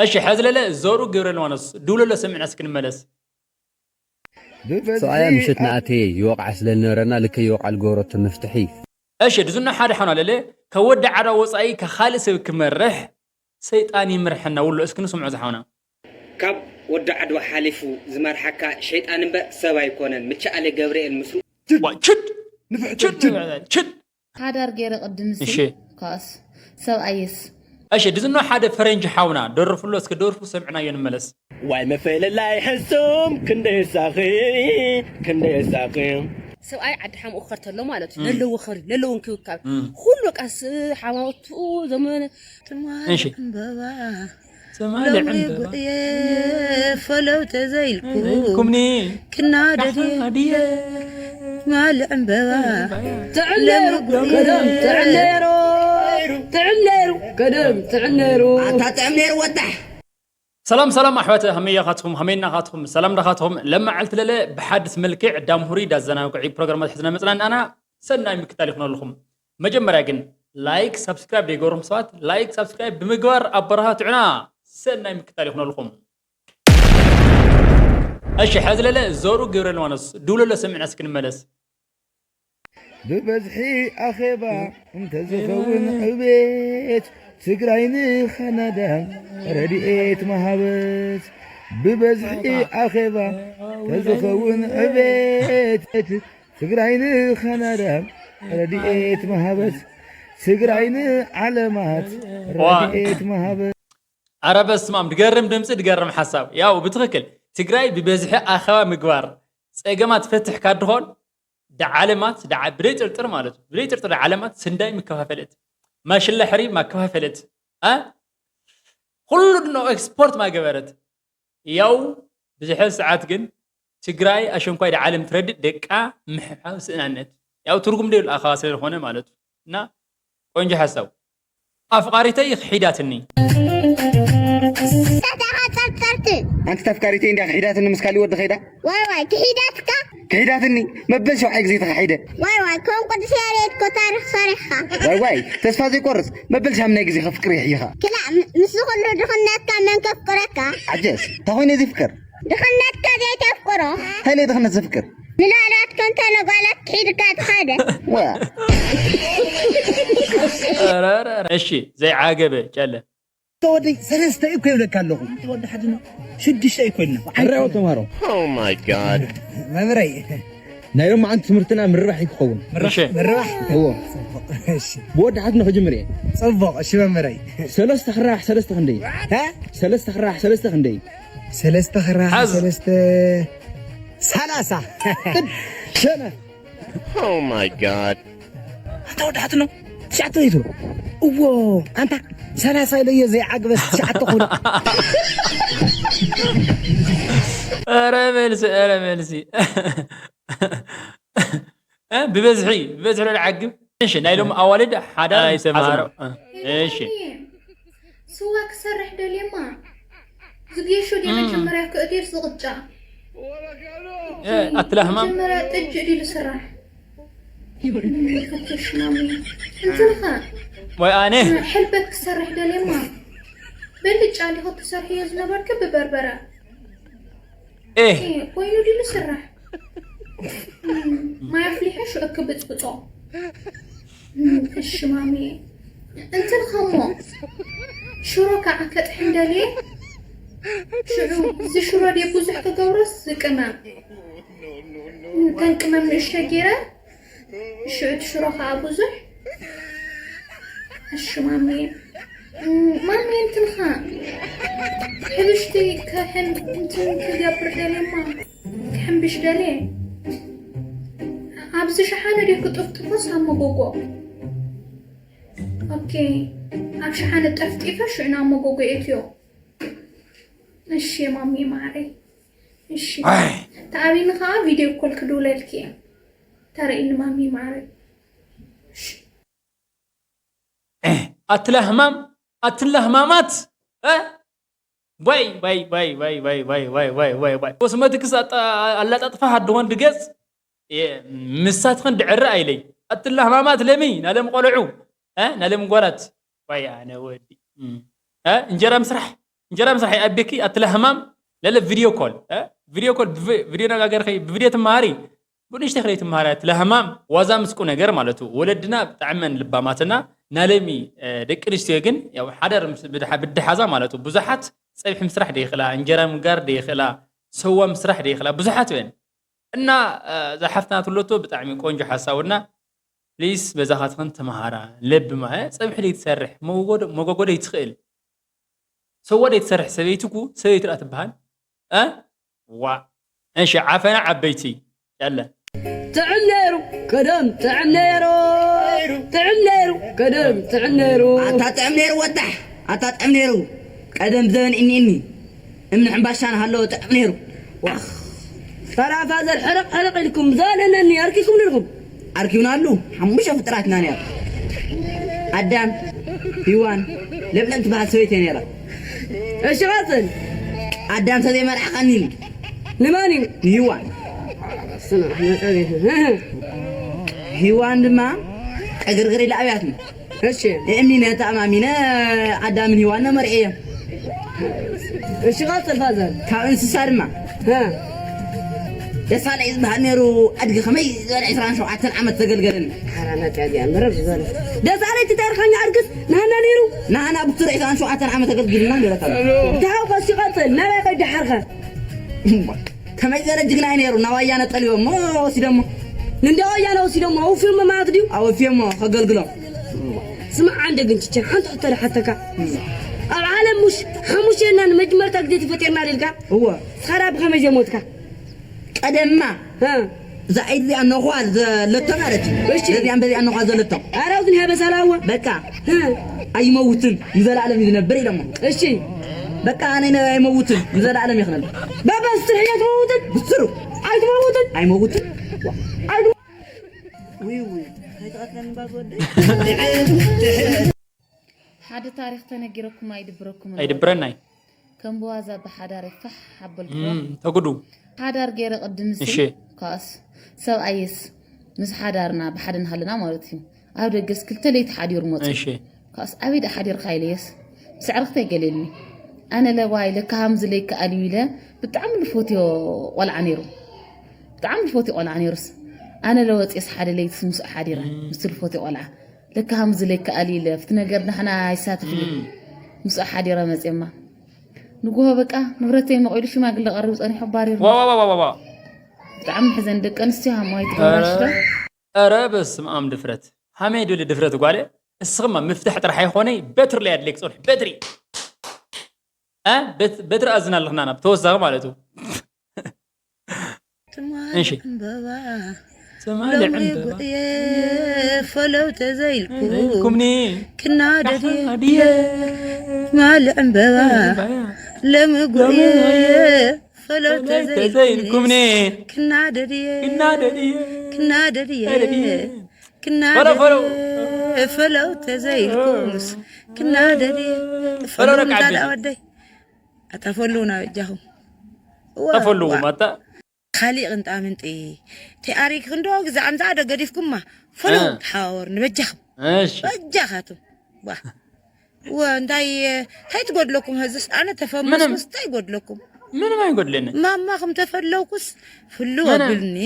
እሺ፣ ሐዚ ለለ ዘሩ ገብረ ሊባኖስ ድውለሎ ሰሚዕና እስኪ ንመለስ። ሰብኣያ ምሸት ንኣተየ ይወቕዓ ስለ ዝነበረና ልከ ይወቕዓ ልገብረቶ መፍትሒ። እሺ፣ ድዝኖ ሓደ ሓውና ለለ ካብ ወዲ ዓዳ ወፃኢ ካብ ካልእ ሰብ ክመርሕ ሰይጣን ይምርሐና ውሎ እስኪ ንስምዖ ዝሓውና። ካብ ወዲ ዓድዋ ሓሊፉ ዝመርሓካ ሸይጣን እምበር ሰብ ኣይኮነን። ምቻኣለ ገብርኤል ምስሉ ዋ፣ ችድ ችድ ችድ ሓዳር ገይረ ቅድም እሺ። ስል ካስ ሰብኣይስ እሺ፣ ድዝኖ ሓደ ፈረንጂ ሓውና ደርፍሎ እስኪ ደርፉ ሰምዕናዮ ንመለስ። ዋይ መፈለላይ ሕሱም ክንደይ ሳኺ ክንደይ ሳኺ ሰብኣይ ዓዲ ሓምኡ ክኸድ ተሎ ማለት እዩ ለለዎ ክብሪ ለለዎ እንክብካብ እም። ኩሉ በቃ ስ- ሓማውትኡ ዘመነ ትማሊ እሺ። ዕምበባ ሰማሊ ሎሚ ዕምበባ ጉዕየ ፈለው ተዘይልኩ ኩምኒ ክናደድ ኣድየ ትማሊ ዕምበባ ጥዕም ነይሩ ቀደም ጥዕም ነይሩ ጥዕም ነይሩ ቀደም ጥዕም ነይሩ ኣታ ጥዕም ነይሩ ወጣሕ ሰላም ሰላም ኣሕዋት ሃመያኻትኩም ሃመይናኻትኩም ሰላም ዳኻትኩም ለመዓልቲ ለለ ብሓድስ መልክዕ ዳምሁሪ ዳዘናግዒ ፕሮግራማት ሕዝና መፅና ንኣና ሰናይ ምክታል ይኹነልኹም። መጀመርያ ግን ላይክ ሳብስክራይብ ደይገበርኩም ሰባት ላይክ ሳብስክራይብ ብምግባር ኣበረታትዑና። ሰናይ ምክታል ይኹነልኹም። እሺ፣ ሐዚ ለለ ዘሩ ገብረ ሊባኖስ ድውለሎ ሰሚዕና እስኪ ንመለስ። ብበዝሒ ኣኼባ እንተዝኸውን ዕቤት ትግራይ ንካናዳ ረድኤት መሃበት። ብበዝሒ ኣኼባ እንተዝኸውን ዕቤት ትግራይ ንካናዳ ረድኤት መሃበት። ትግራይ ንዓለማት ረድኤት መሃበት። ኣረ በስማም ድገርም ድምፂ ድገርም ሓሳብ ያው ብትኽክል ትግራይ ብበዝሒ ኣኸባ ምግባር ፀገማት ፈትሕ ካድኾን ደዓለማት ደዓ ብደይ ጥርጥር ማለት እዩ ብደይ ጥርጥር ደዓለማት ስንዳይ ምከፋፈለት ማሽላ ሕሪብ ማከፋፈለት እ ኩሉ ድኖ ኤክስፖርት ማገበረት ያው ብዝሐ ሰዓት ግን ትግራይ ኣሸንኳይ ደዓለም ትረድእ ደቃ ምሕሓው ስእናነት ያው ትርጉም ደይብሉ ኣኸባ ስለዝኾነ ማለት እዩ እና ቆንጆ ሓሳብ ኣፍቃሪተይ ክሒዳትኒ ተተቐጠርጠርቲ ኣንቲ ተፍካሪተይ እንዲያ ክሒዳትኒ ምስ ካሊእ ወዲ ኸይዳ ዋይ ዋይ ክሒዳትካ ክሒዳትኒ መበል ሸውዓይ ግዜ ተኻሒደ ዋይ ዋይ ከም ቅዱስ ያሬድ እኮ ታሪክ ሰሪሕካ ዋይ ዋይ ተስፋ ዘይቆርፅ መበል ሻምናይ ግዜ ከፍቅር ይሕይኻ ክላእ ም- ምስ ዝኹሉ ድኽነትካ መን ከፍቅረካ ዓጀስ እንታይ ኮይነ እዚ ፍቅር ድኽነትካ ዘይተፍቅሮ እንታይ ናይ ድኽነት ዘፍቅር ንላዕላት ከምታ ነጓላት ክሒድካ ትኸደ ዋ እሺ ዘይዓገበ ጨለ ተወደይ ሰለስተ እኮ ይብለካ ኣለኹ ተወደ ሓደ ነው ሽዱሽተ እኮ ኢልና ሕራዊ ተምሃሮ መምህረይ ናይ ሎማዓንቲ ትምህርትና ምርባሕ እዩ ክኸውን ምርባሕ እሺ። ምርባሕ እዎ እሺ ብወዳሓት ንኸጅምር እየ ፅቡቕ እሺ መምህረይ ሰለስተ ክራባሕ ሰለስተ ክንደይ እ? ሰለስተ ክራባሕ ሰለስተ ክንደይ ሰለስተ ክራባሕ ሓዝ። ሰለስተ ሰላሳ ሸነ Oh my god ኣንታ ወዳሓት ነው ትሽዓተ ዘይትብሎ እዎ ኣንታ ሰላሳ ኢለዮ ዘይዓግበስ ትሽዓተ ክብሎ ኧረ መልሲ ኧረ መልሲ እ፣ ብበዝሒ ብበዝሒ ዶ ዓግብ እሺ ናይ ሎም ኣዋልድ ሓዳር ኣይ፣ ምስ ተምሃሮ። ዓዝማ። እሺ ስዋ ክሰርሕ ደልየማ ዝጌሾ ድዩ መጀመርያ ክእቲር ዝቕጫ እ፣ ኣትላህማም መጀመርያ ጥጅ ድዩ ዝስራሕ ሽማሚ እንትንኸ ወይ ኣነ ሕልበት ክሰርሕ ደልየማ በልጫ ዲኸ ትሰርሕዮ ዝነበርክ ብበርበረ ኤ ኮይኑ ድዩ ዝስራሕ ማይ ኣፍሊሐ ሽዑ ክብፅብፆ እሺ ማሚ እንትን ኸሞ ሽሮ ከዓ ከጥሕን ደልየ ሽዑ እዚ ሽሮ ድየ ብዙሕ ክገብሮስ ዝቅመም ከም ቅመም ንእሽተ ገይረ ሽዑ እቲ ሽሮ ከዓ ብዙሕ እሺ ማሚ ማሚ እንትንኻ ሕብሽቲ ከሕን እንትን ክገብር ደልየማ ክሕንብሽ ደልየ ኣብዚ ሸሓነ ድዩ ክጥፍጥፎስ ኣብ መጎጎ ኦኬ ኣብ ሸሓነ ጠፍጢፈ ሽዑ ናብ መጎጎ የእትዮ እሺ ማሚ ማዓረይ እሺ ተኣቢኒ ከዓ ቪድዮ ኮል ክድውለልኪ እየ ተርእኒ ማሚ ማዓረይ እሺ ኣትላ ህማም ኣትላ ህማማት እ? ዋይ ዋይ ዋይ ዋይ ዋይ ዋይ ዋይ ዋይ ዋይ ዋይ ኮስመቲክስ ኣጣ- ኣላጣጥፋ ኣድኾን ድገጽ የ- ምሳትኸን ድዕረ ኣይለይ ኣትላ ህማማት ለሚ ናለም ቆልዑ እ? ናለም ጓላት ዋይ ኣነ ወዲ እም። እ? እንጀራ ምስራሕ እንጀራ ምስራሕ ይኣቤኪ ኣትለ ህማም ለለ ቪድዮ ኮል እ? ቪድዮ ኮል ብቪ- ቪድዮ ነጋገርኸይ ብቪድዮ ትመሃሪ ብንእሽተይ ክለይ ትመሃሪ ኣትለ ህማም ዋዛ ምስቁ ነገር ማለት እዩ። ወለድና ብጣዕመን ልባማትና ናለሚ እ፣ ደቂ ኣንስትዮ ግን ያው ሓዳር ምስ- ብድሓ- ብድሓዛ ማለት እዩ። ብዙሓት ፀብሒ ምስራሕ ደይኽእላ፣ እንጀራ ምጋር ደይኽእላ፣ ሰዋ ምስራሕ ደይኽእላ ብዙሓት እየን። እና እ፣ እዛ ሓፍትና ትብለቶ ብጣዕሚ ቆንጆ ሓሳብና ፕሊስ በዛኻትኽን ተመሃራ። ለብማ እ፣ ፀብሒ ደይትሰርሕ መጎጎዶ መጎጎዶ ይትኽእል ሰዋ ደይትሰርሕ ሰበይቲ ኩ ሰበይቲ ደኣ ትበሃል እ? ዋ እሺ ዓፈና ዓበይቲ ያለ ጥዕም ነይሩ ቀደም ጥዕም ነይሩ ጥዕም ነይሩ ቀደም ጥዕም ነይሩ ኣታ ጥዕም ነይሩ ወጣሕ ኣታ ጥዕም ነይሩ ቀደም ዘበን እኒ እኒ እምኒ ሕምባሻ ንሃለዎ ጥዕም ነይሩ ዋኽ ፈራፋዘር ሕርቕ ሕርቕ ኢልኩም ዘበን እኒ ኣርኪስኩም ንልኩም ኣርኪብናሉ ሓሙሽተ ፍጥራትና ነይሩ ኣዳም ሂዋን ለምለም ትበሃል ሰበይቲ እያ ነይራ እሺ ቀፅል ኣዳም ተዘይመርዓኻኒ ኢሉ ንመን እዩ ንሂዋን ስና መፀ ሂዋን ድማ ዕግርግር ኢላ ኣብያትኒ እሺ እምኒ ነተኣማሚነ ኣዳምን ሂዋን ነመርዕየ እሺ ቀፅል ፋዘር ካብ እንስሳ ድማ ደሳለይ ዝበሃል ነይሩ ኣድጊ ከመይ ዝበለ ዕስራን ሸውዓተን ዓመት ዘገልገለኒ ሓራናት ያዲያ ምረብ ዝበለ ደሳለይ ትተርኸኛ ኣድግስ ናሃና ነይሩ ናህና ብትር ዕስራን ሸውዓተን ዓመት ኣገልጊልና ገለካ ተሃው ቀስ ይቐፅል ናበይ ከይድ ሓርኸ ከመይ ዝበለ ጅግና እዩ ነይሩ ናብ ወያነ ጠልዮ እሞ ወሲዶሞ ንንደ ወያነ ወሲዶሞ ኣውፊዮሞ ማለት ድዩ ኣወፊዮሞ ከገልግሎም ስማዕ ዓንደ ግን ችቸ ሓንቲ ሕቶ ልሓተካ ኣብ ዓለም ሙሽ ሓሙሽተ እና ንመጀመርታ ግዜ ተፈጢርና ኢልካ እወ ስኻዳ ብኸመይ ዘሞትካ ቀደማ እ፣ እዛ ኢድ እዚኣ ነዃ ዘለቶ ማለት እዩ እሺ። በዚኣን በዚኣ ነዃ ዘለቶ ኣራውትን ሀበሳላዋ በቃ ኣይመውትን ንዘለኣለም እዩ ዝነብር ኢሎሞ እሺ በቃ ኣነ ነ- ኣይመውትን ንዘለኣለም እዩ ክነብር ባባ ስትርሕያ ትመውትን ብስሩ ኣይትመውትን ኣይመውትን ኣይትመ- ሓደ ታሪኽ ተነጊረኩም ኣይድብረኩምን ኣይድብረናይ ከም ብዋዛ ብሓዳር ይፋሕ ኣበልክዎ እም፣ ተጉዱ ሓዳር ገይረ ቅድም እሺ። ስል ካስ ሰብኣይስ ምስ ሓዳርና ብሓደ ንሃለና ማለት እዩ ኣብ ደገስ ክልተ ለይቲ ሓዲሩ መፁ እሺ ካስ ኣበይ ዳ ሓዲርካ ኢለየስ ብስዕርክተይ ገሌልኒ ኣነ ለባይ ለካ ሃምዚ ለይከኣል እዩ ኢለ ብጣዕሚ ልፎትዮ ቆልዓ ነይሩ ብጣዕሚ ልፎትዮ ቆልዓ ነይሩስ ኣነ ለወፅስ ሓደ ለይትስ ምስኡ ሓዲረ ምስ ልፎትዮ ቆልዓ ለካ ሃምዚ ለይከኣል ኢለ ኣብቲ ነገር ንሕና ኣይሳትፍ እዩ ምስኡ ሓዲረ መፅማ ንጉሆ በቃ ንብረተይ መቂሉ ሽማግለ ቀሪቡ ፀኒሑ ኣባሪሩ ዋዋዋዋዋ ብጣዕሚ ሕዘን ደቂ ኣንስትዮ ሃማይ ትበላሽዶ ኧረ በስም ኣም ድፍረት ሃመይ ድብል ድፍረት ጓለ እስኽማ ምፍትሕ ጥራሕ ኣይኮነይ በትሪ ለይ ኣድለይ ክፀንሑ በትሪ እ? በት- በትሪ ኣዝና ኣለኽና ናብ ተወሳኺ ማለት እዩ እሺ ዕምበባ ትማሊ ሎሚ ዕምበባ ጉዕየ ፈለው ተዘይልኩ ዘይልኩምኒ ክናደድየ ድየ ትማሊ ዕምበባ ሎሚ ጉዕየ ፈለው ተዘይልኩምኒ ተዘይልኩምኒ ክናደድየ ክናደድየ ክናደድየ ክናደድየ ክናደድየ ፈለው። ፈለው ተዘይልኩምስ ክናደድየ ፈለው ፈለው ረቃ እንታዳ ዓበይቲ። ወደይ ኣታ ፈሉና በጃኹም እዋ፣ ጠፈሉ እዋ። ማታ ካሊእ ቅንጣምንጢ ተኣሪክ ክንዶ ግዛዕ ምዛዕ ዶ ገዲፍኩማ ፈለው እ። ተሓዋወር ንበጃኹም እሺ በጃኻትም ዋ እወ እንታይ እንታይ ትጎድለኩም ህዝስ ኣነ ምንም። ተፈመስኩስ እንታይ ይጎድለኩም ምንም ኣይጎድለኒ ማማ ከም ተፈለውኩስ ፍልው ምንም። ኣብልኒ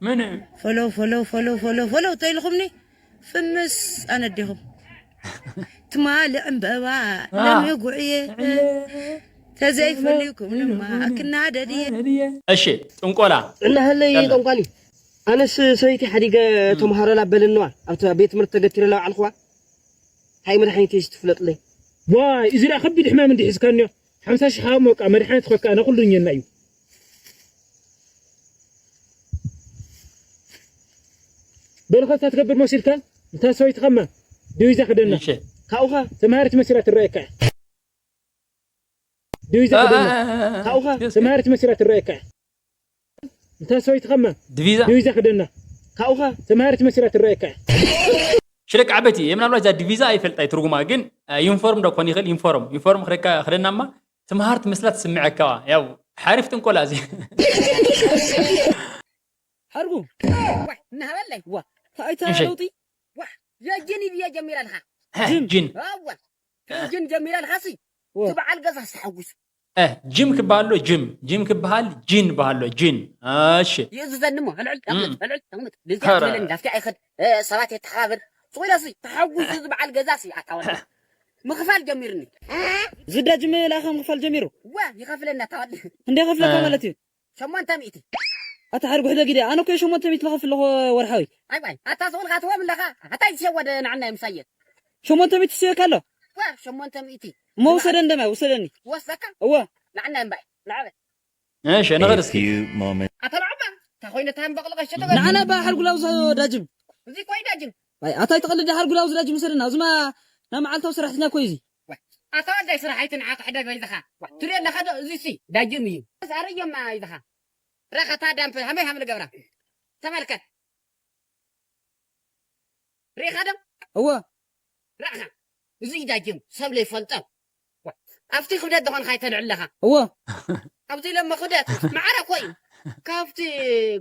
ምንም ፈለው ፈለው ፈለው ፈለው ፈለው ተይልኹምኒ ፍምስ ኣነዲኹም ትማሊ ዕምበባ ለምጉዕየ ተዘይፈልዩኩም ድማ ክናደድየ እሺ ጥንቆላ እናሃለይ ያላ። ጠንቋሊ ኣነስ ሰበይቲ ሓዲገ ተምሃሮ ላበልንዋ ኣብቲ ቤት ትምህርቲ ተገቲረ ላውዓልኽዋ እንታይ መድሓኒት እዩ ትፍለጥለይ ዋይ እዚ ደኣ ከቢድ ሕማም እንዲ ሒዝካንዮ ሓምሳ ሽሕ ሃቦ በቃ መድሓኒት ኾካ ኣነ ኩሉ እኘና እዩ በልኸ እታ ትገብር መሲልካ እንታ ሰበይትኸማ ድዊዛ ክደና እሺ ካብኡኻ ተምሃሪት መሲላ ትረኣየካ እያ ድዊዛ ክደና ካብኡኻ ተምሃሪት መሲላ ትረኣየካ እያ እንታ ሰበይትኸማ ድቪዛ ድዊዛ ክደና ካብኡኻ ተምሃሪት መሲላ ትረኣየካ እያ ሽደቂ ዓበይቲ እየ ምናልባት እዛ ዲቪዛ ኣይፈልጣ ትርጉማ ግን ዩኒፎርም ዶ ኮን ይኽእል ዩኒፎርም ዩኒፎርም ክደካ ክደናማ ትምሃር ትመስላ ትስምዐካዋ ያው ሓሪፍ ጥንቆላ እዚ ሓርጉ እናሃበለይ ዋ ታይታ እሺ። ለውጢ የጅን ብየ ጀሚረልካ ጅን ጅን ጀሚረልካ ሲ ዎ። እቲ በዓል ገዛ ዝተሓጉስ። እ፣ ጅም ክበሃል ኣሎ፣ ጅም። ጅም ክበሃል ጂን በሃል ኣሎ፣ ጂን። እሺ። ይእዝዘኒ እሞ፣ ህልዕል፣ ተቕምጥ፣ እም። ህልዕል፣ ተቕምጥ። ልዝያ ኸረ። ትብለኒ፣ ላፍቲ ኣይኸድ፣ እ፣ ሰባት የተሓባብር። ስቕ ኢለ ሲ፣ ተሓጉሱ እዚ በዓል ገዛ ሲ፣ ኣታ ወዲ። ምኽፋል ጀሚርኒ። ዝዳ ጅም ለኣኸ ምኽፋል ጀሚሩ? ወ፣ ይኸፍለና፣ ኣታ ወዲ። እንደ ይኸፍለካ እ። ማለት እዩ? ሸሞንተ ሚእቲ። ኣታ ሓርጉሕ ደጊደ፣ ኣነ እኮ ሸሞንተ ሚእቲ ለኸፍል ኣለኹ ወርሓዊ። ኣይ፣ ኣይ፣ ኣታ ስቕ ኢልካ ትወም ኣለኻ። ኣታ ይሸወደ ንዓና ይምሳየ። ሸሞንተ ሚእቲ ስየካ ኣሎ? ወ፣ ሸሞንተ ሚእቲ። እሞ ውሰደን ደማ፣ ውሰደኒ። ወስደካ? እወ። ንዓና እምባይ፣ ንዓበ። እሺ፣ ንኸድ እስኪ። A few moments. ኣታ ንዓባ፣ እንታይ ኮይነ እታ እምበቕልቐ ሸጠ ንዓና ባ ሓርጉላው ዳጅም። እዚ ኮይ ዳጅም። ኣይ፣ ኣታ ይትቕልድ ሓርጉላው ዳጅም ውሰደና። እዚማ ናይ መዓልታዊ ሰራሕተኛ እኮ እዩ እዚ። ዋይ፣ ኣታ ወዳይ ስራሕ ኣይትንዓቕ ሕደግ ኢልኻ። ዋይ፣ ትሪኦ ኣለኻ ዶ? እዚ ሲ ዳጅም እዩ። ኣረዮማ ኢልኻ። ረኸታ ዳምፕ ሃመይ ሃም ልገብራ። ተመልከት። ሪኢኻ ዶ? እወ። ራእኻ። እዚ ዳጅም ሰብ ለይፈልጦ። ዋይ፣ ኣብቲ ክብደት ዝኾንካ ኣይተልዕል ኣለኻ። እወ። ኣብዚ ለሞ ክብደት ማዕረ እኮ እዩ። ካብቲ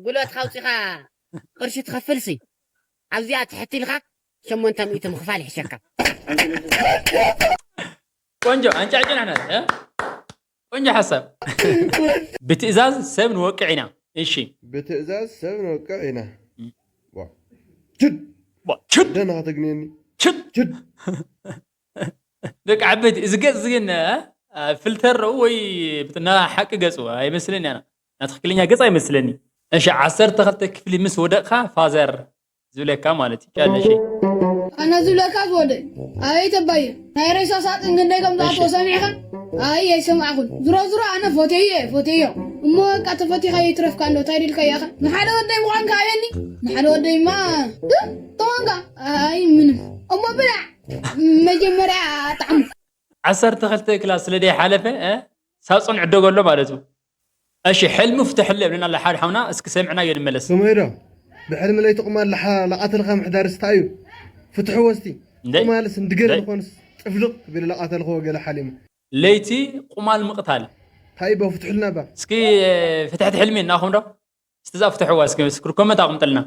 ጉልበትካ ኣውፂኻ ቅርሺ ትኸፍልሲ። ኣብዚኣ ትሕት ኢልካ ሸሞንተ ሚእቲ ምኽፋል ይሕሸካ። ቆንጆ፣ ኣንጫዕጭን ኣሕመድ፣ እ? ቆንጆ ሓሳብ። ብትእዛዝ ሰብ ንወቅዕ ኢና። እሺ። ብትእዛዝ ሰብ ንወቅዕ ኢና። እም። ዋ። ችድ! ዋ፣ ችድ! ደህና ከተግንየኒ። ችድ! ችድ! ደቂ ዓበይቲ፣ እዚ ገጽ እዚ ግን፣ እ፣ ፊልተር ርኡ ወይ ብትና ሓቂ ገጹ ኣይመስልን ያና። ናይ ትኽክለኛ ገጽ ኣይመስለኒ። እሺ፣ ዓሰርተ ክልተ ክፍሊ ምስ ወደቕካ ፋዘር ዝብለካ ማለት እዩ። ጨነሽ። ኣነ ዝብለካ ዝወደ ኣበይ ተባየ ናይ ሬሳ ሳጥን ክንደይ ከም ዝኣትዎ እሺ። ሰሚዕኻ? ኣይ ኣይሰማዕኹን። ዝሮ ዝሮ ኣነ ፎቴዮ እየ ፎቴዮ። እሞ በቃ ተፈቲኻ ይትረፍካ ኣሎ እንታይ ድልካ እያኻ? ንሓደ ወደይ ምዃንካ ኣበየኒ? ንሓደ ወደይማ እ? ተኾንካ? ኣይ ምንም። እሞ ብላዕ መጀመርያ ጣዕሙ። ዓሰርተ ክልተ ክላስ ስለ ደይ ሓለፈ እ? ሳጹን ዕደገሎ ማለት እዩ። እሺ፣ ሕልሚ ፍትሕለ ይብለና ኣሎ ሓደ ሓውና፣ እስኪ ሰምዕናዮ ንመለስ። ከመይ ዶ? ብሕልሚ ለይቲ ቁማል ለሓ-፣ ለኣተልካ ምሕዳር ስታይ እዩ። ፍትሕዎ እስቲ። እንዴ? ቁማልስ እንድገለ እንዴ? ዝኾንስ ጥፍልቕ ቢሉ ለኣተልክዎ ገለ ሓሊሙ። ለይቲ ቁማል ምቕታል። እንታይ እባ ፍትሕልና እባ። እስኪ ፍትሕቲ ሕልሚ እናኹም ዶ? እስቲ እዛ ፍትሕዋ እስኪ፣ እስኪ ኮመንት ኣቕምጥልና።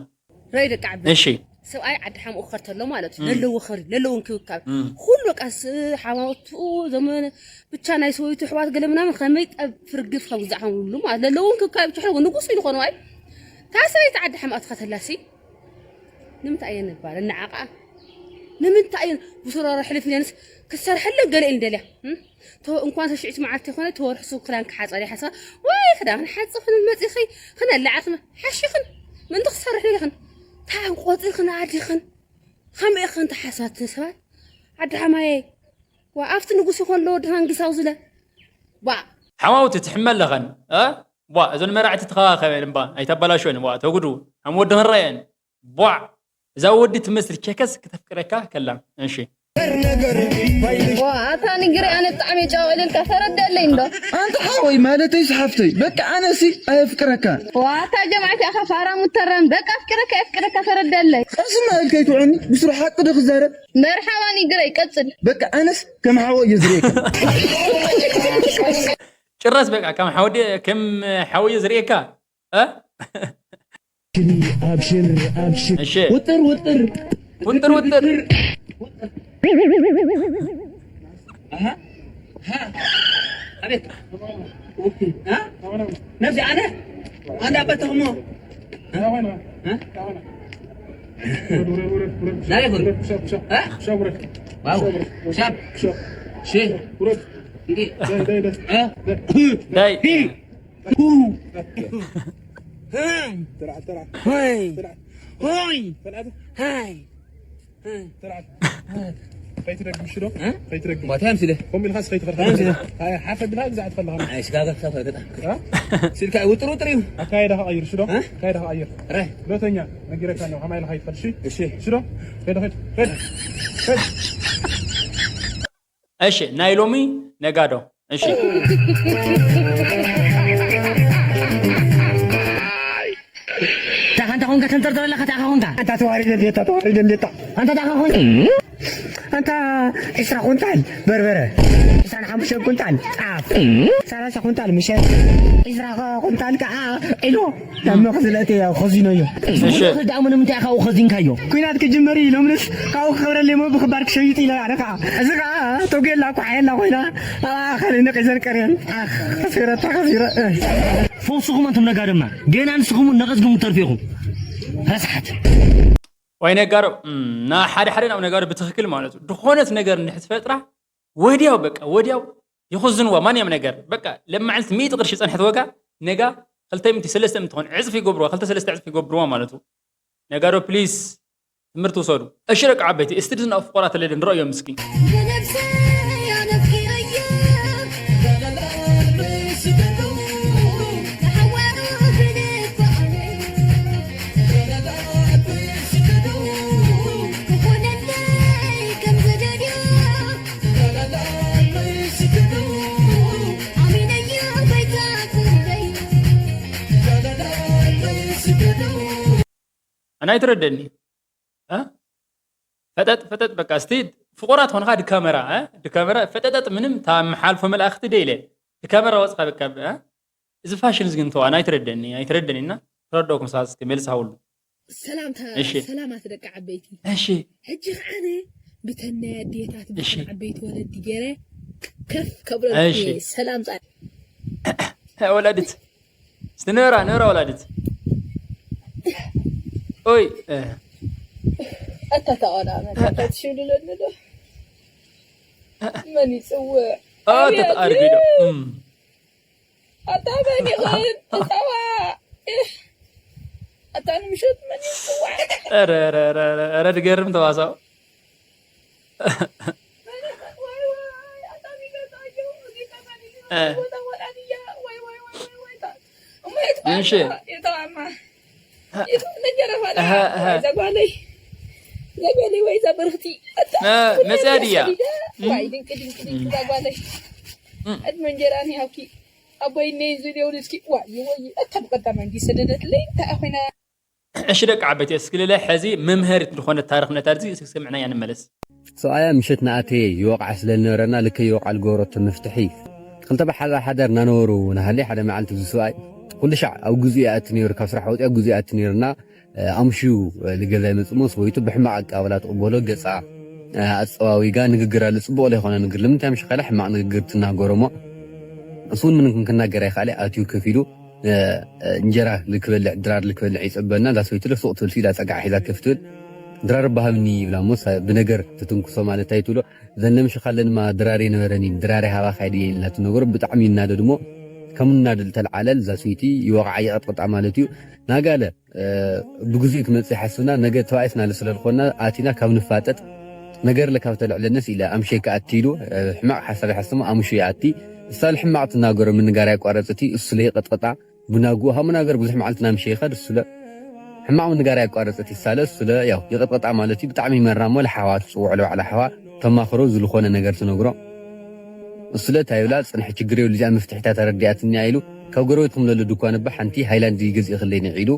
ራይ ደቂ ዓበይቲ። እሺ። ሰብኣይ ዓዲ ሓሙኡ ክኸድ ተሎ ማለት እዩ። እም። ለለዎ ኸሪ፣ ለለዎ እንክብካብ። እም። ኩሉ በቃ ስ-፣ ሓማውትኡ፣ ዘመነ፣ ብቻ ናይ ሰበይቱ ኣሕዋት ገለ ምናምን ከመይ ጠብ ፍርግፍ ከብዛዕ ከምሉ ማለት ለለዎ እንክብካብ ብቻ ንጉስ እዩ ዝኾኑ ኣይ። እታ ሰበይቲ ዓዲ ሓማኡ ትኸተላሲ ንምንታይ እየ ንባል? እናዓቕኣ ንምንታይ እየ ብሱራራ ሕልፍ ኢለንስ ክሰርሐለን ገለ እየ ንደልያ? እም? ተ-፣ እንኳን ተሽዒት መዓልቲ ይኾነ ተወርሒ ሱብ ክዳን ክሓጸር ይሓስባ። ወይ ክዳን ሓጺኽን መጺኺ ክነላዕኽን ሓሺኽን ምእንቲ ክሰርሕ ኢልኽን። ታን ቆጺኽን ኣዲኽን። ከመይ ኢኽን ተሓሳትን ሰባት? ዓዲ ሓማየይ። ዋ፣ ኣብቲ ንጉስ ይኾን ሎ ድሃን ግሳው ዝለ። ዋ። ሓማውቲ ትሕመ ኣለኸን፣ እ? ዋ፣ እዞን መራዕቲ ተኸባኸበን እምባ፣ ኣይተበላሾን፣ ዋ፣ ተጉዱ፣ ሃም ወዲ ኽረየን። ቧዕ! እዛ ወዲ ትመስል ኬከስ ክተፍቅረካ ከላ። እሺ። ዋ፣ ኣታ ንግሪ ኣነ ብጣዕሚ ጨው ኢልልካ ተረደለይ እንዶ። ኣንተ ሓወይ ማለተይ ሓፍተይ፣ በቃ ኣነሲ ኣየፍቅረካ። ዋ፣ ኣታ ጀማዕቲ ኣኻ ፋራ ሙተረን፣ በቃ ኣፍቅረካ የፍቅረካ ተረደለይ። ቀስና ኢልካ ይትውዕኒ፣ ብስሩ ሓቂ ዶ ክዛረብ? መርሓባ ንግረይ፣ ቀጽል። በቃ ኣነስ ከም ሓወ እየ ዝርእየካ። ጭራስ በቃ ከም ሓወ ደ-፣ ከም ሓወ እየ ዝርእየካ። እ? ኣብሽር፣ ኣብሽር። እሺ። ውጥር፣ ውጥር። ውጥር፣ ውጥር። ኣሃ። ሃ። ኣቤት። እ? ነዚ ኣነ? ኣንዳ በተኽሞ። እ? እ? ናይ ይኹን። እ? ዋው። ሻብ። ሺ። እንዴ? እ? ዳይ። ሆይ። ሆይ። ሆይ። ከይትደግም ሽዶ? እ? ከይትደግም። ባታ ምሲለ። ኮም ኢልካ ከይትኸርታ። ምሲለ። ኣይ፣ ሓፈ ብላ ግዛዕ ትኸለኻ። ኣይ፣ ስጋጋ ክሳብ ከይተጣ። እ? ሲልካ ውጥር ውጥር እዩ። ኣካይዳ ከቐይር ሽዶ? እ? ኣካይዳ ከቐይር። ራይ። ሁለተኛ ነጊረካ ነው። ከማይ ኢልካ ይትኸል፣ እሺ? እሺ። ሽዶ? ከይደ፣ ከይደ፣ ከይደ። ከይደ። እሺ፣ ናይ ሎሚ ነጋዶ። እሺ። ታኻ እንታ ኾንካ ተንጠርጠር ኣለኻ፣ ታኻ ኾንካ። ኣንታ ተዋሪደ እንዴታ፣ ተዋሪደ እንዴታ። ኣንታ ታኻ ኾንካ። ኣንታ ዕስራ ኩንታል በርበረ፣ ዕስራን ሓሙሽተን ኩንታል ጣፍ፣ ሰላሳ ኩንታል ምሸት፣ ዕስራ ኩንታል ከዓ ዒልቦ ናብ መኽዝን ኣእትየ ኸዚኖዮ። እሺ። ክዳሙ ንምንታይ ካብኡ ኸዚንካዮ? ኩናት ክጅመር እዩ ኢሎምንስ ካብኡ ክኸብረለይ እሞ ብኽባር ክሸይጥ ኢለ ኣነ ከዓ። እዚ ከዓ ተጉየላ ኳሕየላ ኮይና ኣብ ኣኸለ ነቒዘን ቀርየን። ኣኽ፣ ከሲረታ ከሲረ። ፈውስኹም ኣንቱም ነጋዶማ። ገና ንስኹም እውን ነቐዝኩም ትተርፉ ኢኹም። ረስሓት። ወይ ነጋዶ እም፣ ና ሓደ ሓደ ናብ ነጋዶ ብትኽክል ማለት እዩ ዝኾነት ነገር እንድሕር ትፈጥራ ወዲያው በቃ ወዲያው ይኹዝንዋ ማንኛውም ነገር በቃ ለማዕልቲ ሚእቲ ቅርሺ ጸንሐት ወጋ ነጋ ክልተ ሚእቲ ሰለስተ ሚእቲ ትኾን ዕጽፍ ይገብርዋ ክልተ ሰለስተ ዕጽፍ ይገብርዋ ማለት እዩ ነጋዶ ፕሊስ ትምህርቲ ውሰዱ እሺ ደቂ ዓበይቲ እስቲ ድዝና ፍቆራት ለደ ንረእዮም እስኪ ኣና ኣይትረደኒ ፈጠጥ ፈጠጥ በቃ እስቲ ፍቑራት ኾንኻ ድካመራ ድካመራ ፈጠጠጥ ምንም እታ መሓልፎ መልእኽቲ ደ ኢለ ድካመራ ወፅኻ በቃ እዚ ፋሽን ዝግንተዋ ኣና ኣይትረደኒ ኣይትረደኒ እና ተረደኩም ሳስ መልስ ሃውሉ ሰላምታ እሺ። ሰላማት ደቂ ዓበይቲ እሺ ሕጂ ከዓነ ብተን ናይ ኣዴታት እሺ። ብተን ዓበይቲ ወለዲ ገይረ ከፍ ከብሎ እሺ። ሰላም ፃ ወላዲት እስቲ ንበራ ንበራ ወላዲት ኦይ እ፣ ኣታ ተቐዳመ ሽብልለኒ ዶ መን ይፅውዕ አ፣ ተተኣርጊ ዶ እም። ኣታ መን ይኽእል እታዋ ኣታ ንምሸት መን ይፅዋዕ ኧረ ኧረ ኧረ ኧረ ኧረ ድገርም ተዋሳው እ፣ እሺ ነጀረፋ እሀ፣ እሀ። ዛጓለይ ዛጓለይ ወይ ዛ በርኽቲ እ፣ መፅያ ድያ ዋይ ድንቂ ድንቂ ድንቂ ዛጓለይ ዕድመ እንጀራ ይሃብኪ ኣቦይ እነይ ዝልየው ልስኪ ዋይ ወይ እታ ብቀዳማ እንዲ ሰደደትለይ እንታይ ኮይና እሺ ደቂ ዓበይቲ እስክልለ ሕዚ መምሀሪት ዝኾነ ታሪክ ነታ ዚ እስክሰምዕና እያ ንመለስ ሰብኣያ ምሸት ንኣተየ ይወቕዓ ስለ ዝነበረና ልከ ይወቕዓ ዝገበረቶ መፍትሒ ክልተ ብሓዛ ሓዳር እናነበሩ ንሃለይ ሓደ መዓልቲ እዚ ሰብኣይ ኩሉ ሻዕ ኣብ ግዜኡ ይኣቲ ነይሩ ካብ ስራሕ ወፂኣ ግዜኡ ይኣቲ ነይሩና ኣምሽዩ ንገዛ ይመፅእ እሞ ሰበይቱ ብሕማቕ ኣቀባብላ ትቕበሎ ገፃ ኣፀዋዊጋ ንግግር ኣሎ ፅቡቕ ዘይኮነ ንግር ንምንታይ ምሽ ካላ ሕማቕ ንግግር ትናገሮ እሞ እሱ እውን ምንም ክናገር ኣይከኣለ ኣትዩ ከፊሉ እንጀራ ልክበልዕ ድራር ልክበልዕ ይፅበና እዛ ሰበይቲ ዶ ሱቕ ትብል ኢላ ፀጋዕ ሒዛ ከፍ ትብል ድራር ባሃብኒ ይብላ እሞ ብነገር ትትንኩሶ ማለት እንታይ ትብሎ ዘነምሽኻለንማ ድራር የነበረኒ ድራር ሃባ ካይድ እየ ኢልና ትነገሮ ብጣዕሚ ይናደድ እሞ ከም ናደድ ተልዓለል እዛ ሰበይቲ ይወቕዓ ይቐጥቕጣ ማለት እዩ ናጋለ ብግዜኡ ክመጽእ ይሓስብና ነገ ተባኢስናሉ ስለ ዝኾንና ኣቲና ካብ ንፋጠጥ ነገር ለካብ ተልዕለነስ ኢለ ኣምሸይ ክኣቲ ኢሉ ሕማቕ ሓሳብ ይሓስሞ ኣምሹ ይኣቲ እሳ ሕማቕ ትናገሮ ምንጋር ያቋረጽ እቲ እሱ ለይቐጥቀጣ ብናጉኡ ሃ ምናገር ብዙሕ መዓልቲ ናምሸ ይኸድ እሱለ ሕማቕ ምንጋር ያቋረጽ እቲ ሳለ እሱለ ያው ይቐጥቀጣ ማለት እዩ ብጣዕሚ ይመራ እሞ ለሓዋ ትጽውዖ ለባዕላ ሓዋ ተማኽሮ ዝልኾነ ነገር ትነግሮ እሱለ እንታይ ይብላ ጽንሒ ችግር የብሉ እዚኣ መፍትሒታ ተረዲኣትኒ ኢሉ ካብ ጎረቤት ክምለሉ ድኳን እባ ሓንቲ ሃይላንድ ይገዝእ ክለይ ንዒሉ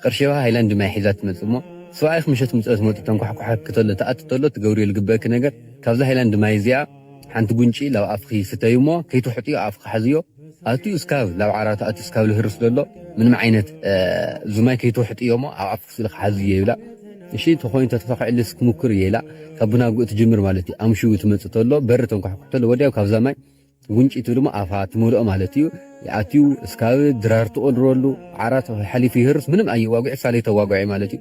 ቅርሸባ ሃይላንድ ማይ ሒዛ ትመጽእ እሞ ሰብኣይኺ ምሸት ምጽእ ትመጽእ ተንኳሕኳሓኪ ተሎ ትኣቲ ተሎ ትገብርዮ ዝግበእኪ ነገር ካብዛ ሃይላንድ ማይ እዚኣ ሓንቲ ጉንጪ ላብ ኣፍኺ ስተዩ እሞ ከይትውሕጥዮ ኣፍኺ ሓዝዮ ኣትዩ እስካብ ላብ ዓራቱ ኣትዩ እስካብ ልህርስ ዘሎ ምንም ዓይነት እዚ ማይ ከይትውሕጥዮ እሞ ኣብ ኣፍኺ ስልኺ ሓዝዮ ይብላ እሺ ተኾይኑ ተተፈኺዕልስ ክምኩር እየ ኢላ ካብ ብናጉእ ትጅምር ማለት እዩ ኣምሽዊ ትመጽእ ተሎ በሪ ተንኳሕኩሕ ተሎ ወዲያው ካብዛ ማይ ጉንጪ ትብል እሞ ኣፋ ትመልኦ ማለት እዩ። ኣትዩ እስካብ ድራር ትቆድረሉ ዓራት ሓሊፉ ይህርስ ምንም ኣየዋጉዕ እሳ ለይተዋጉዐ ማለት እዩ።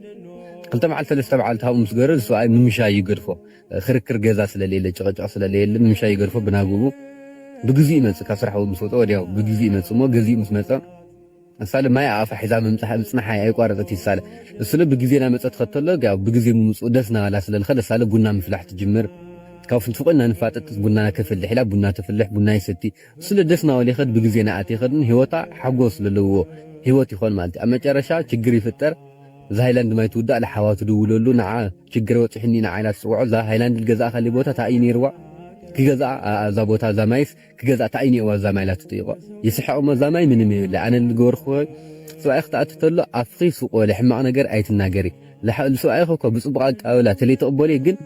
ክልተ መዓልቲ ሰለስተ መዓልቲ ሃብኡ ምስ ገበረ ንሱ ኣይ ምምሻ ይገድፎ ክርክር ገዛ ስለለየለ ጭቕጭቕ ስለለየለ ምምሻ ይገድፎ ብናግኡ ብግዜኡ ይመፅእ ካብ ስራሕ ምስ ወፀ ወዲያው ብግዜኡ ይመፅእ እሞ ገዚኡ ምስ መፀ እሳለ ማይ ኣፋ ሒዛ ምምፅሓ ምፅናሓ ኣይቋረፀት ይሳለ እሱለ ብግዜ ናመፀት ኸተሎ ያው ብግዜ ምምፅኡ ደስ ናባላ ስለልኸ ለሳለ ቡና ምፍላሕ ትጅምር ካብ ፍንትፍቆ እና ንፋጠጥ ቡና ከፍልሕ ኢላ ቡና ትፍልሕ ቡና ይሰቲ እሱለ ደስ ናባላ ይኸድ ብግዜ ናኣት ይኸድን ህይወታ ሓጎስ ለለዎ ህይወት ይኾን ማለት እዩ ኣብ መጨረሻ ችግር ይፍጠር እዛ ሃይላንድ ማይ ትውዳእ ለሓዋ ትድውለሉ ንዓ ችግር ወፂሑኒ ንዓ ኢላ ትፅውዖ እዛ ሃይላንድ ልገዛእካለይ ቦታ ታእዩ ነይርዋ ክገዛኣ እዛ ቦታ እዛ ማይስ ክገዛእ እንታይ እዩ ኒኤዋ እዛ ማይ ኢላ ትጥይቆ። ይስሕቕ እሞ እዛ ማይ ምንም የብላ። ኣነ ዝገበርክዎ ሰብኣይ ክትኣቱ ተሎ ኣፍኺ ስቆ ኢለ ሕማቕ ነገር ኣይትናገሪ። ሰብኣይኺ እኮ ብፅቡቕ ኣቀባብላ ተለይትቕበልዮ ግን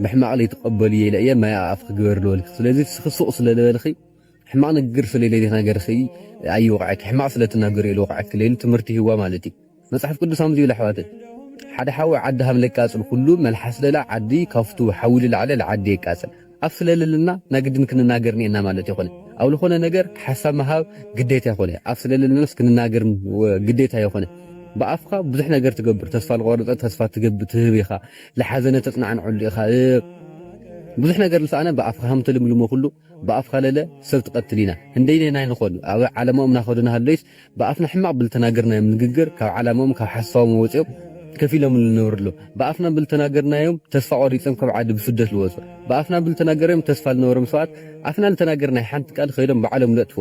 ብሕማቕ ለይትቐበልዮ ኢለ እየ ማይ ኣፍ ክግበር ዝበልኪ። ስለዚ ስኽስቕ ስለ ዝበልኺ፣ ሕማቕ ንግግር ስለ ለይተናገርኺ ኣይወቕዐኪ፣ ሕማቕ ስለ ትናገሪ ኢሉ ወቕዐኪ ለይሉ ትምህርቲ ይህዋ ማለት እዩ። መጽሓፍ ቅዱስ ከምዚ ይብል ኣሕዋተይ፣ ሓደ ሓዊ ዓዲ ሃም ለቃጽል ኩሉ መልሓስ ለላ ዓዲ ካብቱ ሓዊ ልላዕለ ለዓዲ የቃጽል። ኣፍ ስለ ለለና ናግድን ክንናገር እኒኤና ማለት ይኾነ። ኣብ ዝኾነ ነገር ሓሳብ ምሃብ ግዴታ ይኾነ። ኣፍ ስለ ለለናስ ክንናገር ወ-፣ ግዴታ ይኾነ። ብኣፍካ ብዙሕ ነገር ትገብር፣ ተስፋ ልቆረጸ ተስፋ ትገብ-፣ ትህብ ኢኻ፣ ለሓዘነ ተጽናዕንዐሉ ኢኻ። እ፣ ብዙሕ ነገር ልሰኣነ ብኣፍካ ሃም ተልምልሞ ኩሉ ብኣፍካ ለለ ሰብ ትቐትል ኢና። እንደይ ናይ ንኾን ኣብ ዓለማኦም ናኸዱ ናሃለይስ ብኣፍና ሕማቕ ብልተናገርናዮም ንግግር ካብ ዓላማኦም ካብ ሓሳቦም ወፂኦም ከፊሎም ልነብርሉ። ብኣፍና ብልተናገርናዮም ተስፋ ቆሪጾም ካብ ዓዲ ብስደት ልወፁ። ብኣፍና ብልተናገርዮም ተስፋ ልነበሮም ሰባት ኣፍና ልተናገርናይ ሓንቲ ቃል ከይዶም ባዕሎም ለጥፎ።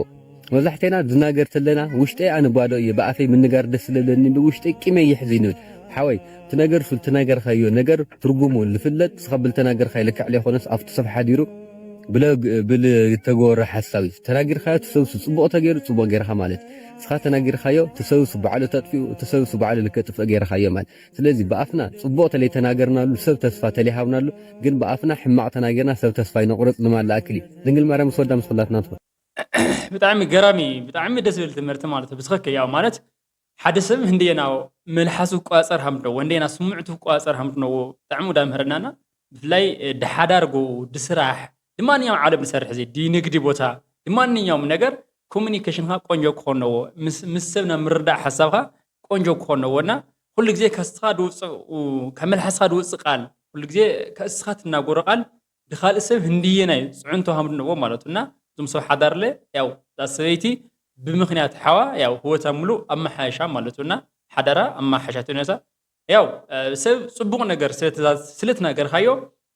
መብዛሕቴና ዝናገር ተለና ውሽጠይ ኣነ ባዶ እየ፣ ብኣፈይ ምንጋር ደስ ስለለኒ ውሽጠይ ቂመይ ይሕዝ ይንብል። ሓወይ ትነገር ሱል ትነገርካዮ ነገር ትርጉሙ ልፍለጥ ስኻ ብልተናገርካዮ ልክዕ ለይኮነስ ኣብቲ ሰብ ሓዲሩ ብለ-፣ ብልተገበረ ሓሳብ እዩ። ተናጊርካዮ እቲ ሰብሱ ጽቡቕ ተገይሩ ጽቡቕ ገይርካ ማለት እዩ። ንስኻ ተናጊርካዮ እቲ ሰብሱ ባዕሉ ተጥፊኡ፣ እቲ ሰብሱ ባዕሉ ልክዕ ጥፍእ ገይርካዮ ማለት። ስለዚ ብኣፍና ጽቡቕ ተለይተናገርናሉ፣ ሰብ ተስፋ ተለይሃብናሉ፣ ግን ብኣፍና ሕማቕ ተናጊርና ሰብ ተስፋ ይነቑርጽ ልማድ ልኣክል እዩ። ድንግል ማርያም ምስ ወዳ ምስ ኩላትና ትኹን። ብጣዕሚ ገራሚ፣ ብጣዕሚ ደስ ዝብል ትምህርቲ ማለት እዩ። ብትኽክል ያው ማለት ሓደ ሰብ ህንደየና መልሓሱ ክቆጻጸር ሃምድነዎ፣ ህንደየና ስምዕቱ ክቆጻጸር ሃምድነዎ ብጣዕሚ ውዳ ምህረናና። ብፍላይ እ፣ ድሓዳር ጎ፣ ድስራሕ፣ ድማንኛውም ዓለም ንሰርሕ እዚ፣ ድንግዲ ቦታ፣ ድማንኛውም ነገር ኮሚኒኬሽንካ ቆንጆ ክኾን ነዎ። ምስ፣ ምስ ሰብ ናብ ምርዳእ ሓሳብካ ቆንጆ ክኾን ነዎ እና ኩሉ ግዜ ከስትኻ ድውፅእ፣ ኡ፣ ካብ መልሓስካ ድውፅእ ቃል፣ ኩሉ ግዜ ከእስኻ ትናገሮ ቃል ድኻልእ ሰብ ህንድየናይ ጽዕንቶ ሃምድነዎ ማለት እና እዞም ሰብ ሓዳርለ ያው እዛ ሰበይቲ ብምኽንያት ሓዋ ያው ህይወታ ሙሉእ ኣመሓያሻ ማለት እና ሓዳራ ኣመሓያሻ ትነሳ ያው እ፣ ሰብ ጽቡቕ ነገር ስለትዛ-፣ ስለትናገርካዮ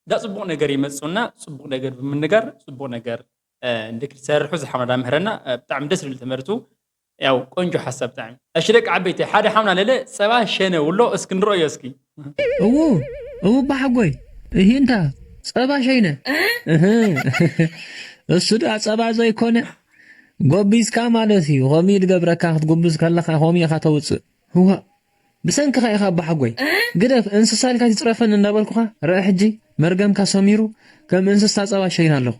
እዛ ጽቡቕ ነገር ይመጽኡና ጽቡቕ ነገር ብምንጋር ጽቡቕ ነገር እ፣ እንድክ ትሰርሑ ዝሓምና ዳምህረና እ፣ ብጣዕሚ ደስ ዝብል ትምህርቱ ያው ቆንጆ ሓሳብ ብጣዕሚ እሺ ደቂ ዓበይቲ ሓደ ሓምና ለለ ጸባ ሸነ ውሎ እስኪ ንረዮ እስኪ እዉ እዉ ባሓጎይ እሂ እንታ ጸባ ሸይነ እህ እሱ ደኣ ጸባ ዘይኮነ ጎቢዝካ ማለት እዩ። ኸምኡ ድገብረካ ክትጉብዝ ከለኻ ኸምኡ ኢኻ ተውጽእ። እዋ ብሰንክኻ ኢኻ ባሓጎይ ግደፍ እንስሳ ኢልካ ትጽረፈኒ እንዳበልኩኻ ረአ ሕጂ መርገምካ ሰሚሩ ከም እንስሳ ጸባ ሸይነ ኣለኹ።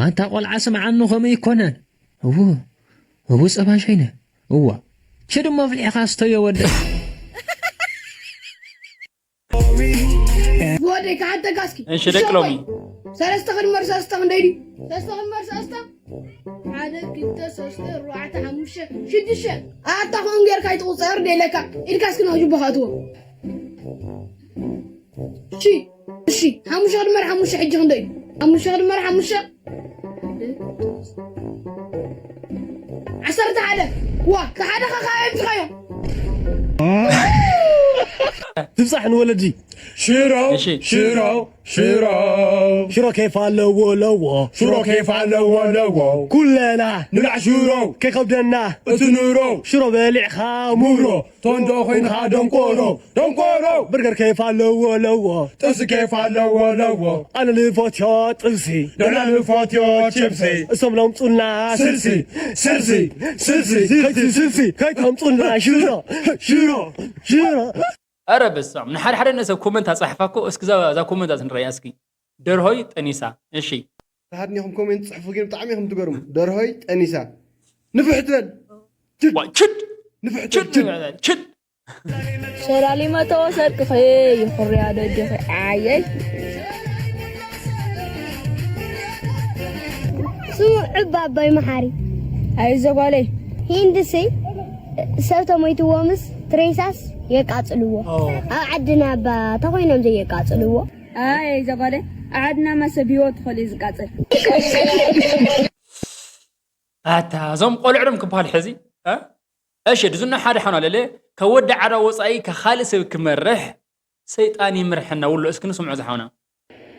ኣንታ ቆልዓ ስምዓኒ ኸምኡ ኣይኮነን። እዉ እዉ ጸባ ሸይነ እዋ ችድ እሞ ኣፍሊሕኻ ስተዮ ወደ ወደይ ክሓተካ እስኪ እሺ ደቂ ሎሚ ሰለስተ ክድመር ሰለስተ ክንደይ ድዩ ሰለስተ ክድመር ሰለስተ ሓደ ክልተ ሰለስተ ኣርባዕተ ሓሙሽተ ሽዱሽተ ኣታ ከምኡ ጌርካ ይትቁፀር ደለካ ኢድካ እስኪ ናብ ጅቦ ካእትዎ እሺ እሺ ሓሙሽተ ክድመር ሓሙሽተ ሕጂ ክንደይ እዩ ሓሙሽተ ክድመር ሓሙሽተ ዓሰርተ ሓደ ዋ ተሓደ ኸ ካበይ ኣምፅኻዮ ትብጻሕ ንወለዲ ሽሮ እሺ። ሽሮ ሽሮ ሽሮ ኬፍ ኣለዎ ለዎ ሽሮ ኬፍ ኣለዎ ለዎ ኩለና ንብላዕ ሽሮ ከይከብደና እቲ ኑሮ ሽሮ በሊዕኻ ሙሮ ቶንዶ ኮይንኻ ደንቆሮ ደንቆሮ በርገር ኬፍ ኣለዎ ለዎ ጥብሲ ኬፍ ኣለዎ ለዎ ኣነ ልፈትዮ ጥብሲ ደና ልፈትዮ ችብሲ እሶም ለምጹና ስልሲ ስልሲ ስልሲ ከይቲ ስልሲ ከይተምጹና ሽሮ ሽሮ ሽሮ ኧረ በስመ ኣብ ንሓደ ሓደ ነሰብ ኮመንት ኣጻሕፋ እኮ እስኪ እዛ እዛ ኮመንት ኣትንረያ እስኪ ደርሆይ ጠኒሳ እሺ ተሃድኒኹም ኮሜንት ጽሕፉ ግን ብጣዕሚ ኢኹም ትገርሙ ደርሆይ ጠኒሳ ንፍሕ ትበል ዋ፣ ችድ ንፍሕ ችድ ትበል ችድ ችድ ሸላሊመቶ ሰርቅኺ ይኹርያ ደጅኺ ዓየይ ስሙዕ ዕብ ኣቦይ መሓሪ ኣይዞ ጓለይ ሂንድሲ ሰብ ተሞይትዎምስ ትሬሳስ የቃጽልዎ ኣብ ዓድና እባ ተኾይኖም ዘየቃጽልዎ ኣይ ኣይዞ ጓለይ ኣብ ዓድናማ ሰብ ህይወት ተኾል እዩ ዝቃጸል ኣታ እዞም ቆልዑ ዶም ክበሃል ሕዚ እ? እሺ ድዝኖ ሓደ ሓውና ለለ ካብ ወዲ ዓዳ ወፃኢ ካብ ካልእ ሰብ ክመርሕ ሰይጣን ይምርሐና ውሎ እስኪ ንስምዖ ዝሓውና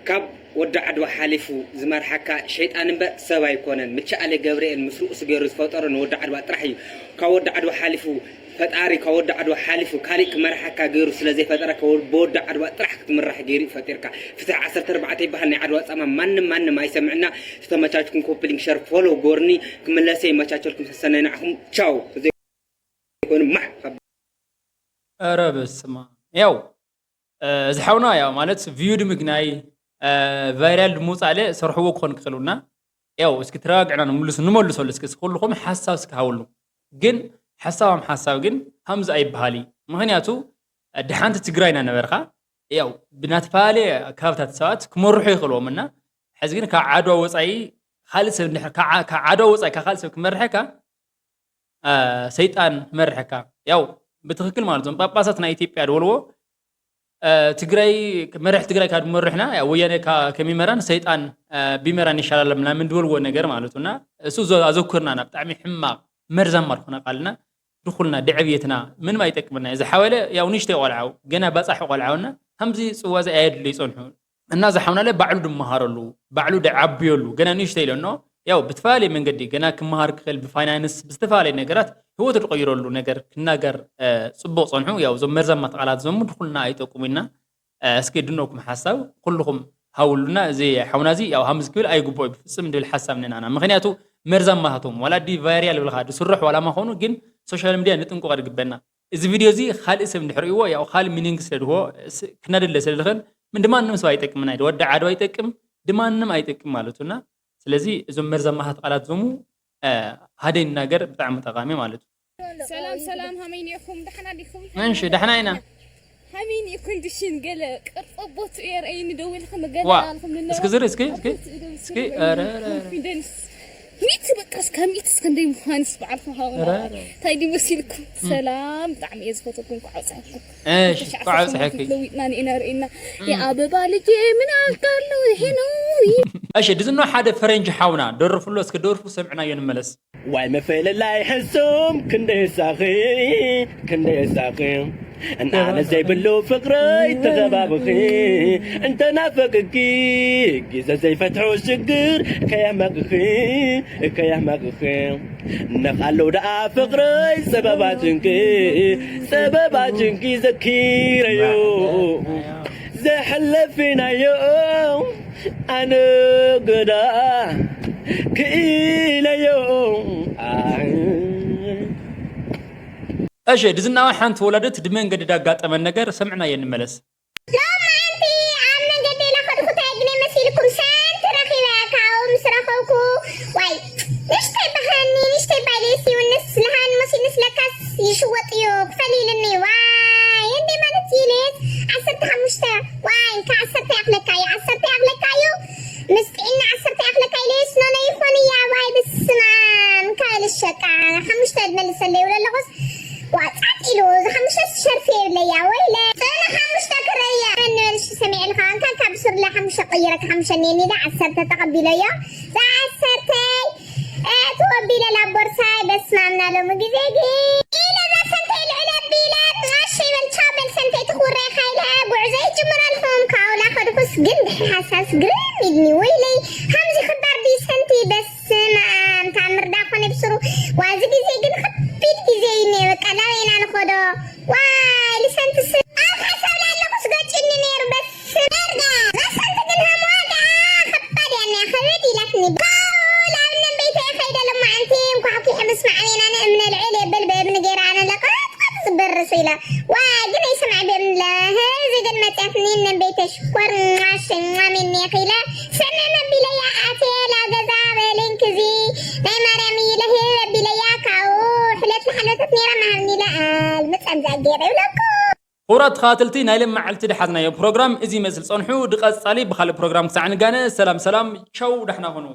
ካብ ወዲ ዓድዋ ሓሊፉ ዝመርሓካ ሸይጣን እምበር ሰብ ኣይኮነን። ምቻኣለ ገብርኤል ምስ ርእሱ ገይሩ ዝፈጠሮ ንወዲ ዓድዋ ጥራሕ እዩ። ካብ ወዲ ዓድዋ ሓሊፉ ፈጣሪ ካብ ወዲ ዓድዋ ሓሊፉ ካሊእ ክመርሓካ ገይሩ ስለ ዘይፈጠረካ ወ- ብወዲ ዓድዋ ጥራሕ ክትምራሕ ገይሩ እዩ ፈጢርካ። ፍትሒ ዓሰርተ ኣርባዕተ ይበሃል ናይ ዓድዋ ጻማ ማንም ማንም ኣይሰምዕና። ዝተመቻችኩም ኮፕሊንግ ሸር ፎሎው ጎርኒ ክምለሰ ይመቻቸልኩም ሰሰናይ ንዓኹም ቻው። ዘይኮኑ ማሕ ካብ ኧረ በስመ ኣብ። ያው እዚ ሓውና ያው ማለት ቪው ንምግናይ ቫይራል ድምውፃእ ለ ሰርሕዎ ክኾን ክኽእሉና። ያው እስኪ ተረጋግዕና ንምልሱ፣ ንመልሰሉ እስኪ፣ እስኪ ኩልኹም ሓሳብ እስኪ ሃብሉ። ግን ሓሳባም ሓሳብ ግን ከምዚ ኣይበሃል እዩ። ምኽንያቱ ድሓንቲ ትግራይና ነበርካ፣ ያው ብናተፈላለየ ከባብታት ሰባት ክመርሑ ይኽእልዎም እና፣ ሕዚ ግን ካብ ዓድዋ ወፃኢ ካልእ ሰብ እንድሕር፣ ካብ ዓ-፣ ካብ ዓድዋ ወፃኢ ካብ ካልእ ሰብ ክመርሐካ፣ አ፣ ሰይጣን መርሐካ። ያው ብትኽክል ማለት እዞም ጳጳሳት ናይ ኢትዮጵያ ድበልዎ፣ አ፣ ትግራይ፣ መርሕ ትግራይ ካብ ድመርሕና፣ ያው ወያነ ካ-፣ ከሚመራን ሰይጣን፣ አ፣ ቢመራን ይሻላል ምናምን ድበልዎ ነገር ማለት እና፣ እሱ ዘ-፣ ኣዘኩርና ናብ ብጣዕሚ ሕማቕ መርዛማ ዝኾነ ቃልና ድኹልና ደዕብየትና ምንም ኣይጠቅምና እዩ። ዝሓወለ ያው ንእሽተይ ቆልዓው፣ ገና ባጻሒ ቆልዓውና፣ ከምዚ ጽዋዚ ኣየድሉ ይጸንሑ። እና ዝሓውናለ ባዕሉ ድመሃረሉ፣ ባዕሉ ድዓብየሉ፣ ገና ንእሽተይ ኢለኖ፣ ያው ብትፈላለየ መንገዲ ገና ክመሃር ክኽእል፣ ብፋይናንስ፣ ብዝተፈላለየ ነገራት ህይወቱ ድቀይረሉ ነገር ክናገር፣ እ፣ ጽቡቕ ጸንሑ። ያው እዞም መርዛማት ቃላት ዞም ድኹልና ኣይጠቅሙና። እ፣ እስኪ ድኖኩም ሓሳብ ኩልኹም ሃውሉና። እዚ ሓውና እዚ ያው ሃምዚ ክብል ኣይግብኦ እዩ ብፍጽም ድብል ሓሳብ ነናና። ምኽንያቱ መርዛማታቶም ዋላ ዲ ቫይራል ብልኻ ድስርሕ ዋላ ማኾኑ፣ ግን ሶሻል ሚድያ ንጥንቁቕ ድግበና። እዚ ቪድዮ እዚ ካልእ ሰብ እንድሕር ርእይዎ፣ ያው ካልእ ሚኒንግ ስለ ድህቦ፣ ስ-፣ ክናደድ ስለ ዝኽእል፣ ምን ድማንም ሰብ ኣይጠቅምን፣ ኣይደ ወዲ ዓዶ ኣይጠቅም፣ ድማንም ኣይጠቅም ማለት እዩ። እና ስለዚ እዞም መርዛማታት ቃላት ዞሙ፣ እ፣ ሃደ ይናገር ብጣዕሚ ጠቃሚ ማለት እዩ። ሰላም ሰላም፣ ሃመይ ኔርኩም? ደሕና ዲኹም? እንሺ፣ ደሕና ኢና። ሃመይ ኔርኩም? ድሽን ገለ ቅርጸ ቦቱ የርእይኒ፣ ደው ኢልኩም ገለ ዋ፣ ኣልኩም ንነባ። እስኪ ዝር፣ እስኪ፣ እስኪ፣ ኣብቲ ደው እስኪ፣ ሲሉ ኧረ፣ ኧረ፣ ኧረ። ኮንፊደንስ። ሚእቲ በቃ እስከ ሚእቲ እስከ እንደይ ምዃንስ በዓልኩም ሃቡና። ኧረ፣ ኧረ። እንታይ ድዩ መሲልኩም? እም። ሰላም፣ ብጣዕሚ እየ ዝፈትወኩም። እንኳዕ ኣብፀሐኩም። እሺ፣ እንኳዕ ኣብፀሐኪ። ለዊጥና ንኢና ርኢና። እም። የኣበባ ልጅ ምን አውቃለሁ ይሄ ነው። እሺ፣ ድዝኖ ሓደ ፈረንጂ ሓውና ደርፍሎ፣ እስከ ደርፉ ሰምዕናዮ ንመለስ። ዋይ መፈለላይ ሕሱም ክንደይ ሳኺ፣ ክንደይ ሳኺ። እናነ ዘይብሉ ፍቕረይ ተኸባብኺ፣ እንተናፈቅኪ፣ ግዜ ዘይፈትሑ ሽግር ከየመቕኺ፣ ከየመቕኺ። ነኻለው ደኣ ፍቕረይ ጸበባ ጭንቂ፣ ጸበባ ጭንቂ ዘኪረዮ፣ ዘሕለፊናዮ ኣነ ገዳ ክኢለዮ። ኣይ። እሺ፣ ድዝናዋ ሓንቲ ወላደት ድመንገዲ ዳጋጠመን ነገር ሰምዕናዮ ንመለስ። ሎማዓንቲ ኣብ መንገዲ ለኸድኩ ታይ ግነ መሲልኩም ሰንቲ ረኺበ። ካብኡ ምስ ረኸብኩ፣ ዋይ፣ ንእሽተይ በሃኒ፣ ንእሽተይ ባይሌስ ይውንስ፣ ለሃን መሲልንስ ለካስ ይሽወጥ እዩ፣ ክፈል ኢልኒ። ዋይ፣ እንዴ ማለት ኢሌስ፣ ዓሰርተ ሓሙሽተ፣ ዋይ፣ እንካ ዓሰርተ ያኽለካ እዩ፣ ዓሰርተ ያኽለካ እዩ፣ ምስ ጥዕና ዓሰርተ ያኽለካ ኢሌስ፣ ኖነ ይኾን እያ፣ ዋይ፣ ብስማም፣ እንካ ልሸቃ፣ ሓሙሽተ መልሰለይ ይብሎ ኣለኹስ፣ ዋጻጥ ኢሉ፣ እዚ ሓሙሽተ ሸርፊ የብለያ፣ ወይለ። ጽዕነ ሓሙሽተ ክረያ። መን ንበልሽ ሰሚዐ ኢልካ፣ እንካ ካብ ስርለ ሓሙሽተ ቀይረካ ሓሙሽተ እኒአኒ ኢለ ዓሰርተ ተቐቢለዮ። እዛ ዓሰርተይ፣ እ፣ ትወቢለ ላብ ቦርሳይ፣ በስመ ኣብ ናሎም ግዜ ግን። ኢለ እዛ ሰንተይ ልዕል ኣቢለ፣ እሺ በል ቻው በል ሰንተይ ትኹረ ኢኻ ኢለ፣ ጉዕዞ ይጅምር ኣልኹም። ካብኡ ላኸድኩስ ግን ድሕሪ ሓሳብስ ግርም ኢልኒ፣ ወይለይ፣ ሃምዚ ክባር ድዩ ሰንቲ በስ ስመኣም ታምር ዳኾነ ብስሩ። ዋዚ ግዜ ግን ከቢድ ግዜ እዩ እኒአ። በቃ ናበይና ንኸዶ? ዋይ ልሰንትስ ኣብ ሓሳብ ላይ ኣለኹስ ገጭኒ ነይሩ። በስመ ኣብ። ዛሰንቲ ግን ሃምዋ ደኣ ከባድ እያ እኒኣ። ከበድ ኢላትኒ። ባው ላብነን ቤተ ከይደ ለማዓንቲ እንኳዕ ኪሕ ምስ ማዕቤና ንእምነ ልዕል የብል ብእምኒ ገይራ ኣነ ለቀጥቀጥ ዝበርስ ኢላ። ዋይ ግን ኣይሰምዐ ብእምኒ ለ-፣ ህዚ ግን መፅያትኒ እነን ቤተ ሽኮር ማሽ ማሚኒ ኢለ ስምዕም ኣቢለያ ኣትየ ላገዛ በልንኪ እዚ ናይ ማርያም እዩ ለህብ ኣቢለያ ካብኡ ሕለት ለሓለፈት ነይራ መሃብኒ ኢለ ኣልምፀም ዝኣገይረ ይብለኩ። ክቡራት ተኸታተልቲ ናይ ሎም መዓልቲ ድሓዝናዮ ፕሮግራም እዚ ይመስል ጸንሑ። ድቐጻሊ ብኻልእ ፕሮግራም ክሳዕ ንጋነ ሰላም ሰላም ቻው ዳሕና ኹኑ።